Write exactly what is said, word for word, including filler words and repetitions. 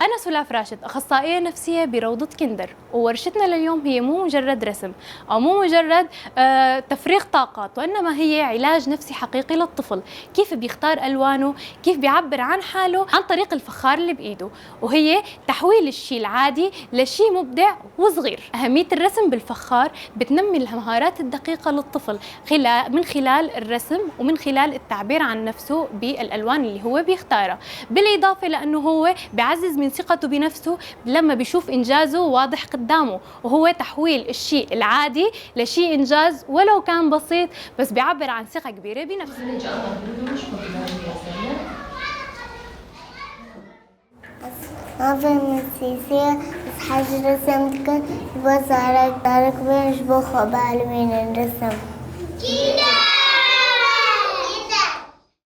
أنا سلاف راشد، أخصائية نفسية بروضة كندر، وورشتنا لليوم هي مو مجرد رسم أو مو مجرد آه، تفريغ طاقات، وإنما هي علاج نفسي حقيقي للطفل. كيف بيختار ألوانه، كيف بيعبر عن حاله عن طريق الفخار اللي بإيده، وهي تحويل الشي العادي لشي مبدع وصغير. أهمية الرسم بالفخار بتنمي المهارات الدقيقة للطفل خلال، من خلال الرسم ومن خلال التعبير عن نفسه بالألوان اللي هو بيختارها، بالإضافة لأنه هو بيعزز من ثقته بنفسه لما بيشوف إنجازه واضح قدامه، وهو تحويل الشي العادي لشي إنجاز ولو كان بسيط، بس بيعبر عن ثقة كبيرة بنفسه. Navê min Sîsî ye, ez hej resim dikim, ji bo zarok, zarok bên ji bo xwe bielwînin resim.